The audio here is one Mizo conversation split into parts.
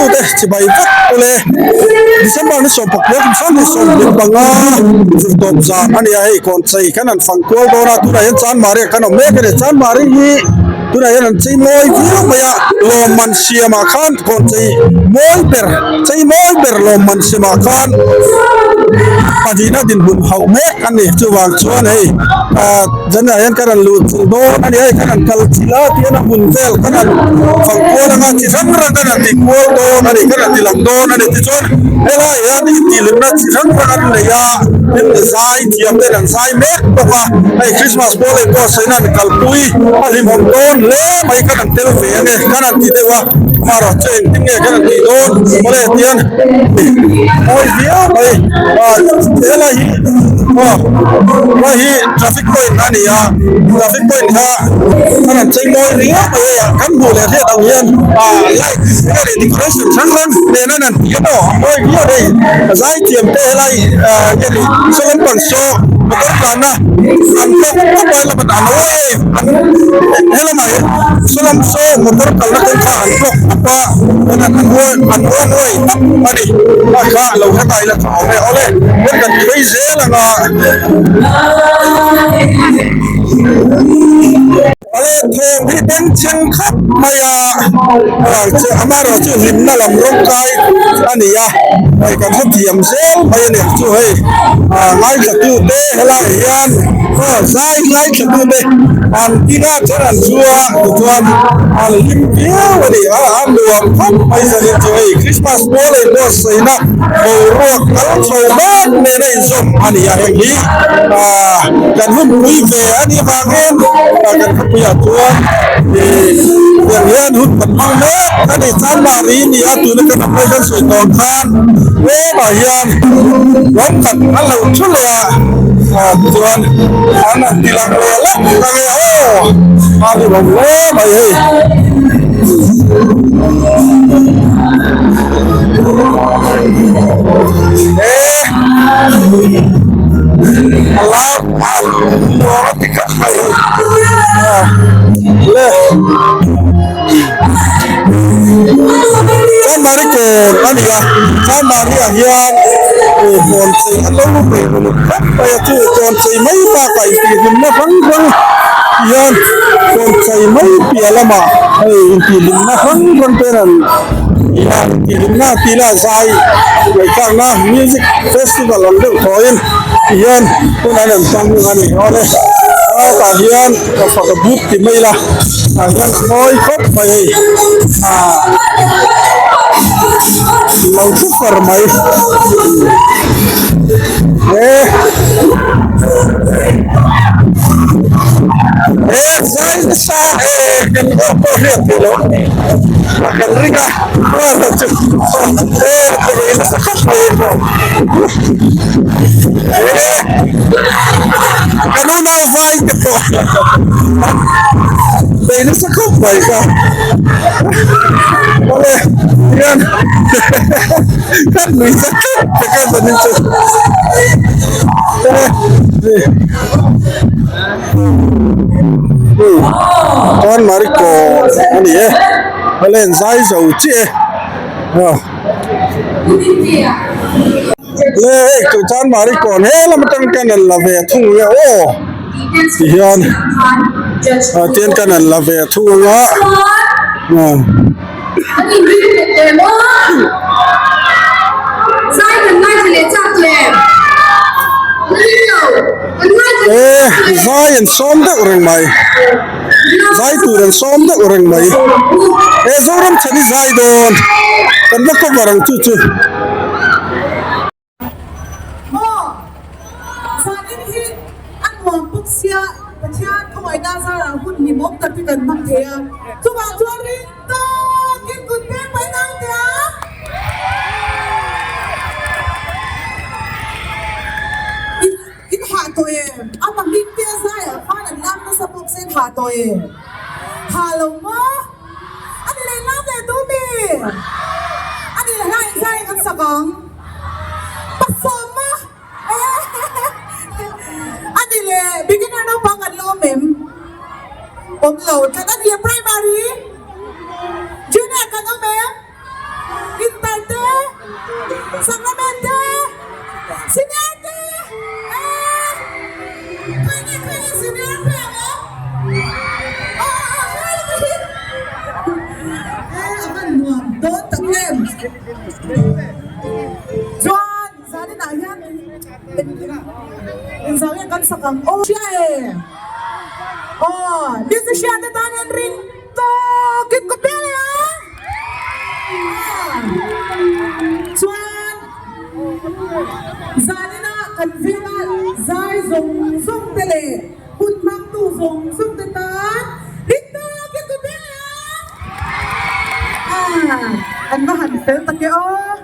thlirtute chibai vek ule December ni sawmpakua kum sanghnih sawmhnih panga zirtawp zan a ni a hei kawnchei kan han fang kual dawn a tunah hian Chanmari ah kan awm mek a ni Chanmari hi tunah hian an chei mawi viau mai a lawmman siamah khan kawnchei mawi ber chei mawi ber lawmman siamah khan pahnihna dinhmun hauh mek a ni chuvang chuan hei ah Zanah hian kan han luh chilh dawn a ni a hei kan han kal chilh a tihian a hmun vel kan han fang kual anga chi hrang hrang kan han ti kual dawn a ni kan han ti lang dawn a ni tichuan helai hian intihhlimna chi hrang hrang an nei a tin zai thiam ten an zai mek bawk a hei Christmas pawl leh pawh sawiin an kalpui a hlimawm dawn hle mai kan han tel ve ange kan han ti deuh a amaherawh chu engtin nge kan han tih dawn mawle tihian mawi viau mai ah helai hi aw helai hi traffic point a ni a traffic point kha a rawn chei mawi riau mai hei ah kan hmuh leh hriat ang hian ah light nge leh decoration hrang hrang nen a rawn tih emaw a mawi viau hei a zai thiam te helai ah nge ni saw lampang saw motor tlanna an block tawp a helama an awih an helamah hian saw lam saw motor kalna kawng kha an block tawp a an an an one way tawp a ni a kha lo hre ta ila tha awm e awle kan kan phei zel ang a. Ale thawm hi bengchheng khawp mai a, amaherawh chu hlimna lam rawng kai a ni a, hei kan hrethiam zel mai a ni ang chu hei ngaithla tu te helaiah hian aw zai ngaithla tu te an ding a then an thu a tichuan an hlim viau a ni a a nuam khawp mai zanin chu hei Christmas pawl ei pawh sawiina boruak kal chho mek nen a inzawm a ni a heng hi ah kan hunpui ve a nih vangin ah kan khawpuiah chuan ih tiang hian hun kan hmang mek a ni Chanmari ni a tuna kan awm lai kan sawi tawh ang khan tlem ah hian rawng khat a lo thu leh a ah tichuan an han ti lang leh lek ang e aw a ni lo hle mai hei. Chanmari kawn a ni a Chanmari ah hian kawn chei an lo bei uluk khawp mai a chu kawn chei mai bakah intihhlimna hrang hrang hian kawn chei mai piah lamah hei intihhlimna hrang hrang te an intihhlimna tih lah zai ngaihthlakna music festival ang deuh thawiin tihian hun an rawn hmang a ni awle tah hian ka fak a but ti mai ila tah hian a mawi khawp mai hei ah lo thu far mai he he zai nasa e kan aw pawh hriat theih loh a kan ring a chu e nasa khawp mai. Kan unau vai te pawh bei nasa khawp mai kha awle hian kan nui zat zat vek a zanin chu chuan marikawn a ni e awle an zai zo chiah e. Le hei tûr chuan mari kawn he lam atang kan rawn la ve thung ang e aw ti hian ah tian kan rawn la ve thung ang a aw. E zai an sawm deuh reng mai zai tur an sawm deuh reng mai he Zoram chhan hi zai dawn kan va cover ang chu chu. Maw zanin hi a nuam bawk sia Pathian khawngaihna zarah hun hlimawm tak hi kan hmang thei a chuvang chuan ring tawkin kut peng mai naute a. In hah tawh em? A pahnih te a zaiah khan an lak nasa bawk se in hah tawh em? Hah lo maw? A ni leh lak leh duh mi? A ni leh hlai zai kan sak ang. Pasawm a? A ni leh beginner naupang kan la awm em? Awm lo tlat a ni primary junior kan awm em? Sanglamen te, Senior te, eh, khawnge khawnge senior te ang aw? Aw aw hei lo hi. Eh, a van nuam dawn tak em. Chuan zanin ah hian engzah nge kan sak ang aw? Hria e. Aw, musician te tan hian ring tawkin ka bel e a. Chuan zanina kan venga zai zawng zawng te leh hun hmangtu zawng zawng te tan ring tawkin ka bel e a. An va han fel tak e aw.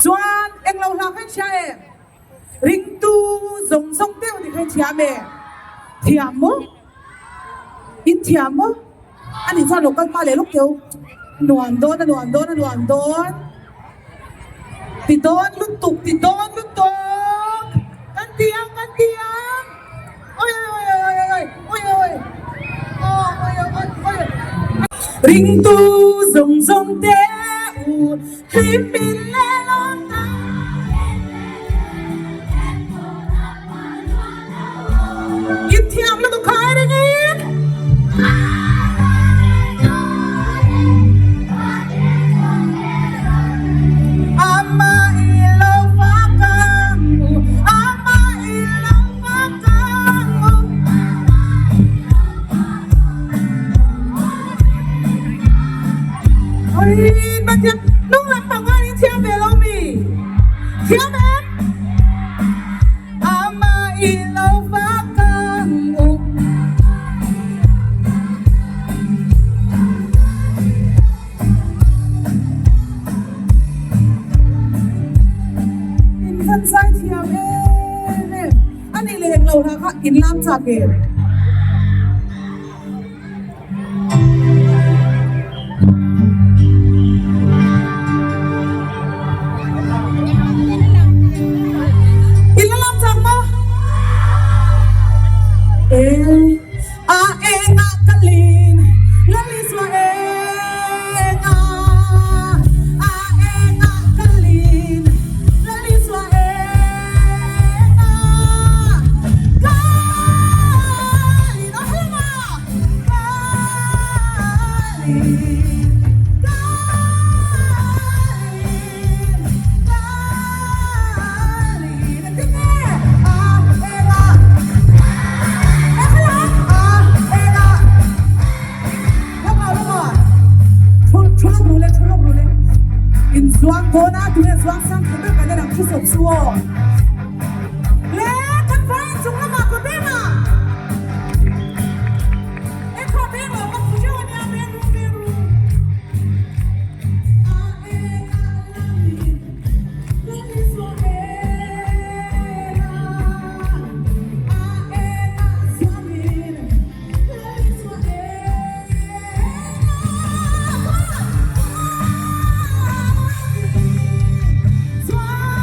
Chuan englo hla kha in hria em? Ringtu zawng zawng deuh ni kha in thiam e. Thiam maw? In thiam maw? A nih chuan lo kal hma leh lawk teu. Nuam dawn a nuam dawn a nuam dawn. Ti dawn lutuk ti dawn lutuk. Kan ti ang kan ti ang. Oi oi oi oi oi oi oi oi oi oi oi. Ringtu zawng zawng te u hlim min leh lawm ta. In thiam lutuk khai ringin. Ama i lo fak ang u, ama i lo fak ang u. Oi, Pathian, nung lampang khan in thiam ve lo mi? Thiam em? Ama i lo fak ang u. In van zai thiam em em. A nih leh englo hla kha in lam chak em? In la lam chak maw? E a enga kalin Lalisua enga a enga kalin Lalisua enga kalin a hema kalin kalin kalin a tinge a enga Inzuang dawn a tunge zuang sang khat ber kan en ang thu sawp su aw. Le kan vai chung lamah ka beng a. E kha beng lo ka phu teuh ania beng ru beng ru. A eng a langin lal Isua eng a. A eng a zuamin lal Isua eng a. Zuanin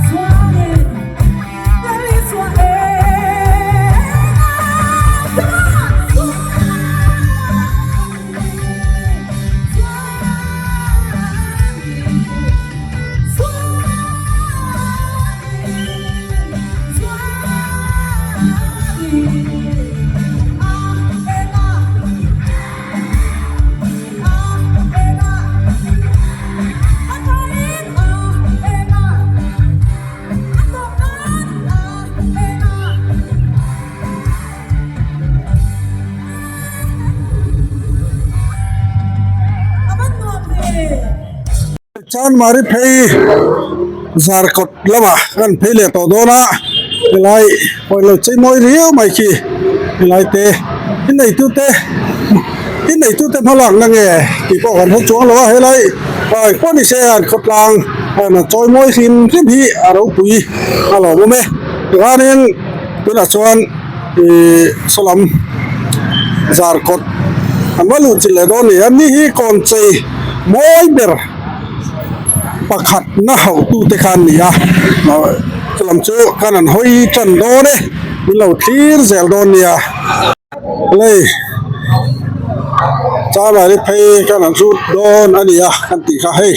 zuanin zuanin zuanin a eng a. Chanmari phei Zarkawt lamah kan phei leh tawh dawn a helai pawilo chei mawi riau mai khi helai te in neitu te in neitu te hmalak na nge tih pawh kan hre chuang lo a helai pawh ni se an khawtlang an chawi mawi hrim hrim hi a ropui a lawmawm e tichuanin tunah chuan ihh sawlam Zarkawt an va luh chilh leh dawn a ni a ni hi kawn chei mawi ber pakhat na hauh tu te kha an ni a chulam chu kan an hawi tan dawn e min lo thlir zel dawn nia lei chanmari phei kan an hrut dawn a ni a kan tih kha hei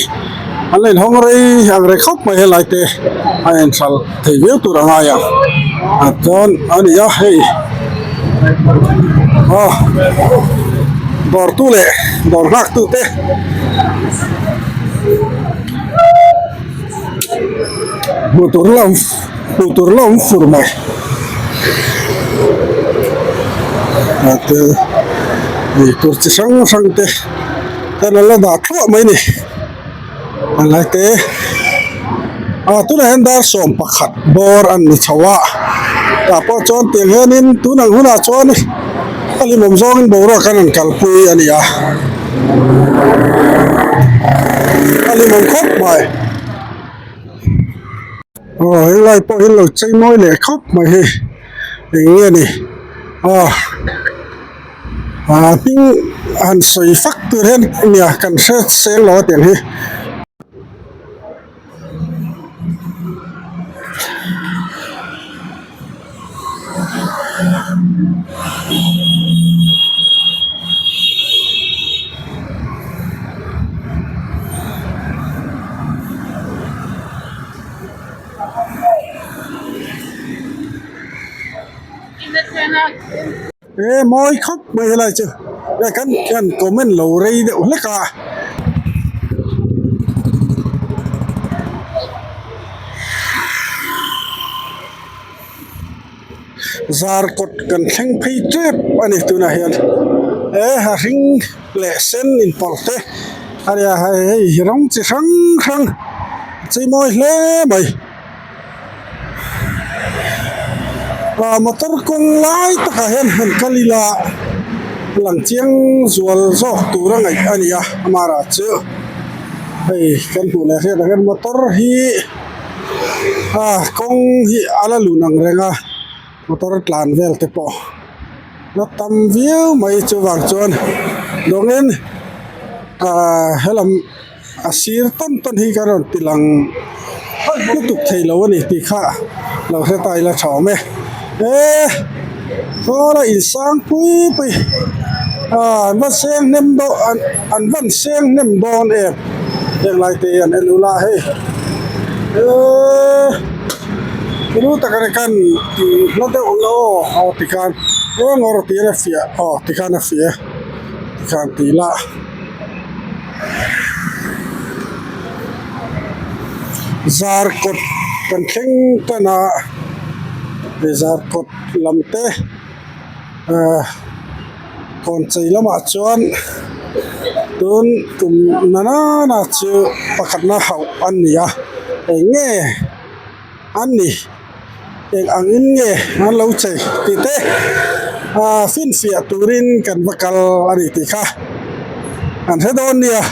an la inhawng rei ang rei khawp mai helai te a inhralh thei viau tur a ngai ang ah chuan a ni a hei aw dawr tu leh dawr nghak tu te hmuh tur la awm hmuh tur la awm fur mai ah te eitur chi hrang hrang te kan la dah thluah mai a ni. A lai te ah tunah hian dar 11 bawr an ni chho a tah pawh chuan tiang hianin tun ang hunah chuan a hlimawm zawngin boruak an rawn kalpui a ni a a hlimawm khawp mai aw helai pawh hi lo chei mawi leh khawp mai hei eng nge ni aw. Aa hming han sawi fak tur hian nia kan hre seng lo a tiang hi. E mawi khawp mai helai chu e kan kan comment lo rei deuh hlek a. Zarkawt kan thleng phei tep a ni tunah hian e a hring leh sen inpawlh te a nia hei rawng chi hrang hrang a chei mawi hle mai. Ah motor kawng lai takah hian han kal ila lang chiang zual zawk tur a ngaih a ni a amara chu hei kan hmuh leh hriat ang hian motor hi ah kawng hi a la lun ang reng a motor tlan vel te pawh la tam viau mai chuvang chuan dawngin ah helam. A sir tawn tawn hi ka rawn ti lang lutuk thei lo a ni tih kha lo hre ta ila tha awm e e kawla insang pui pui ah an va seng hnem dawn an an van seng hnem dawn em heng lai te hi an en ula hei eee lu taka ni khan hla deuh ang aw aw tikhan eng awr tiin a fiah aw tikhan a fiah e tikhan tih lah. Zarkawt kan thleng tan a hei zarkawt lam te ahh kawn chei lamah chuan tun tum nana chu pakhatna hauh an ni a eng nge an ni eng ang in nge an lo chei tih te ah finfiah turin kan va kal a ni tih kha an hre dawn nia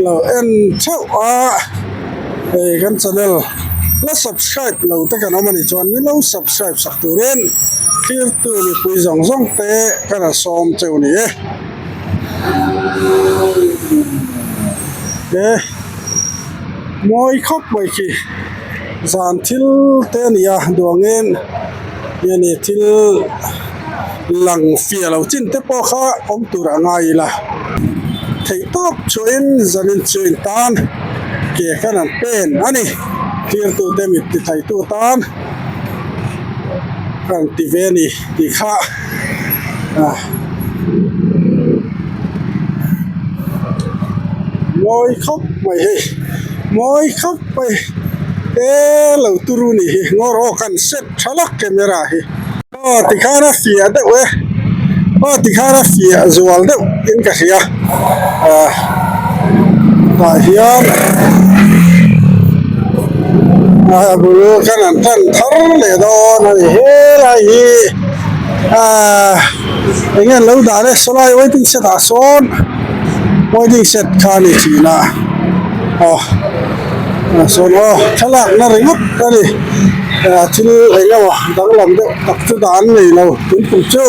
lo en theuh a hei kan channel la subscribe lo te kan awm a nih chuan min lo subscribe sak turin thirtu mipui zawng zawng te ka rawn sawm cheu a ni e. Mawi khawp mai khi zan thil te a ni a duangin nge ni thil lang fiah lo chin te pawh kha awm tur a ngai ila theih tawp chhuahin zanin chu in tan ke khan an pen a ni thirtute mit ti thaitu tan ka rawn ti ve a ni tih kha ah mawi khawp mai hei mawi khawp mai e lo turu nih hi ngawr aw kan set tha lak camera hi aw tikhan a fiah deuh e aw tikhan a fiah zual deuh in ka hria ah. Tah hian a bul kan han tan thar leh dawn a ni helai hi ahh eng nge an lo dah le sawlai waiting shed ah sawn waiting shed kha a ni thin a aw sawn aw thlalak na ringawt a ni ah thil eng emaw danglam deuh tak chu dah an nei lo tuntum chu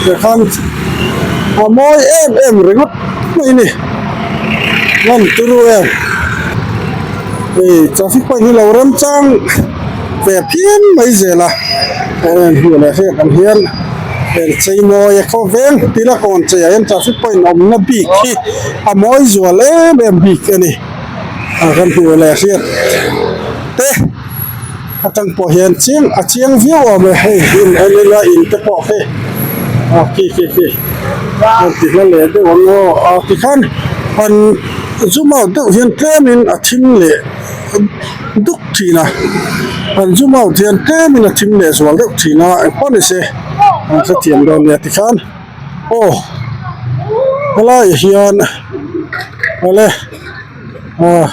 tikhan a mawi em em ringawt mai a ni. Lan turu em hei traffic point hi lo remchang ve phian mai zel a heng hmuh leh hriat ang hian heng chei mawi a khaw veng tila kawn chei ah hian traffic point awmna bik hi a mawi zual em em bik a ni a kan hmuh leh hriat te atang pawh hian chiang a chiang viau awm e hei in en ila in te pawh khi a khi khi khi a ti hla leh deuh ang aw a tikhan han zoom out deuh hian tlemin a thim leh duk thin a han zoom out hian tlemin a thim leh zual deuh thin a engpawh ni se an hrethiam dawn nia tikhan aw helaiah hian awle ah.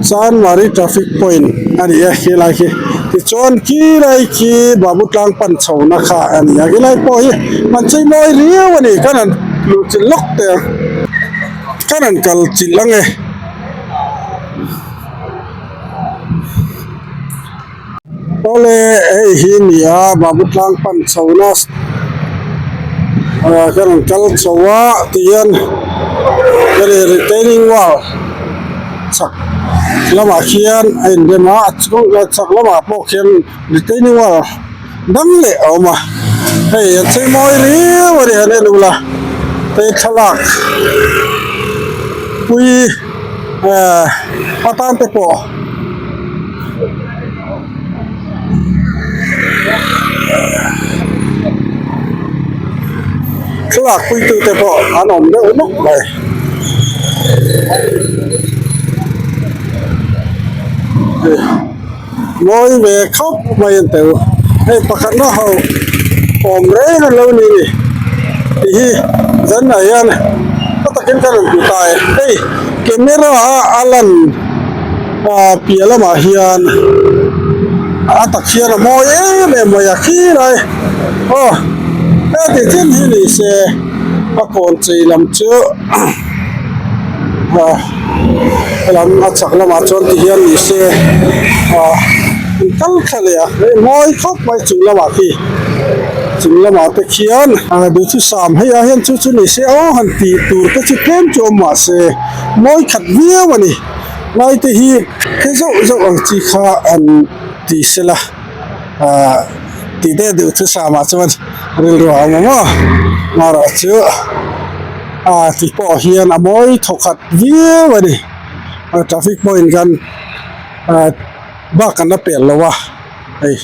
Chanmari traffic point a ni a khilai khi tichuan khilai khi Babu tlang pan chho na kha a ni a khilai pawh hi an chei mawi riau a ni kan han luh chilh lawk teh ang kan han kal chilh ang e. Awle hei hi a ni a Babu tlang pan chho na ah kan rawn kal chho a tihian hei retaining wall chhak lamah khian a inrem a a chung chhak lamah pawh khian retaining wall dang leh a awm a hei an chei mawi riau a ni han en ula hei thlalak pui ah atan te pawh. Thlalak puitute pawh an awm deuh nawk mai. Mawi ve khawp mai an tel. Hei pakhatna ho awm reng an lo ni a ni. Tih hi zanah hian a takin ka rawn hmu ta e. Hei camera a a lan. Aaa piah lamah hian a tak hian a mawi em em mai a khilai aw heti chin hi ni se a kawn chei lam chu aaa helam a chak lamah chuan ti hian ni se aaa an kal thla leh a hei mawi khawp mai chung lamah khi chung lamah te khian aaa duhthusam hei ah hian chu chu ni se aw han tih tur te chu tlem chu awm mahse mawi khat viau a ni. Lai te hi he zauh zauh ang chi kha an ti sela ahh tih deuh deuh thu samah chuan rilru a awm ang aw marawh chu ah ti pawh hian a mawi thawkhat viau a ni traffic point kan ah bak kan la pel lo a hei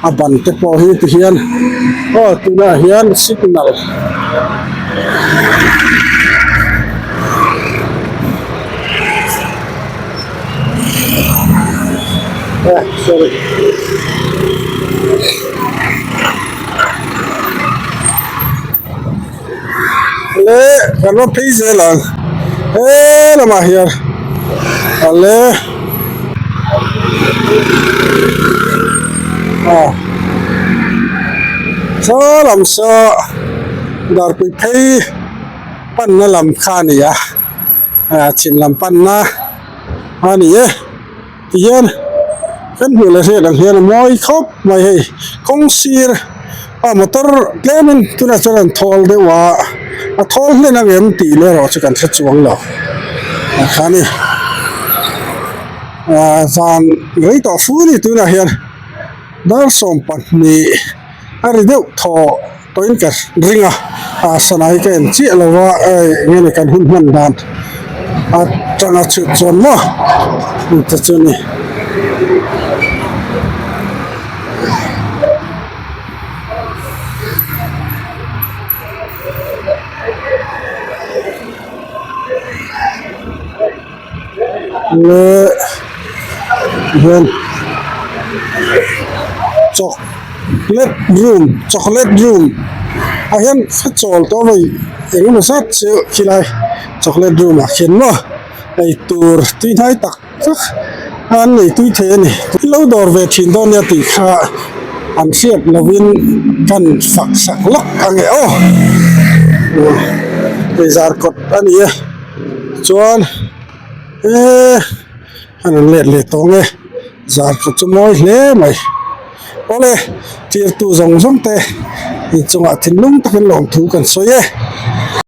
a ban te pawh hi ti hian aw tunah hian signal eh sorry le kan va phei zel ang he lamah hian ale aw saw lam saw darpui phei panna lam kha a ni a ah chhim lam panna a ni e. Tihian kan hmuh leh hriat ang hian a mawi khawp mai hei kawng sir a motor tlemin tunah chuan an thawl deuh a a thawl hlen ang em tih leh erawh chu kan hre chuang lo ah khan i ah zan rei tawh fu a ni tunah hian dar 12 a ri deuh thaw tawhin ka ring a ah sana hi ka en chiah lo va hei eng nge ni kan hun hman dan atanga chhut chuan maw te chu a ni. Leh hian chocolate room chocolate room. Ah hian chawl tawh a vei eng emaw zat chu khilai chocolate room ah khian maw eitur tui hnai tak tak an nei tui thei a ni lo dawr ve thin dawn nia tih kha an hriat lovin kan fak sak lawk ang e aw hei zarkawt a ni a chuan eee a rawn let leh tawh ang e zarkawt chu mawi hle mai awle tirtu zawng zawng te inchungah thinlung takin lawmthu kan sawi e.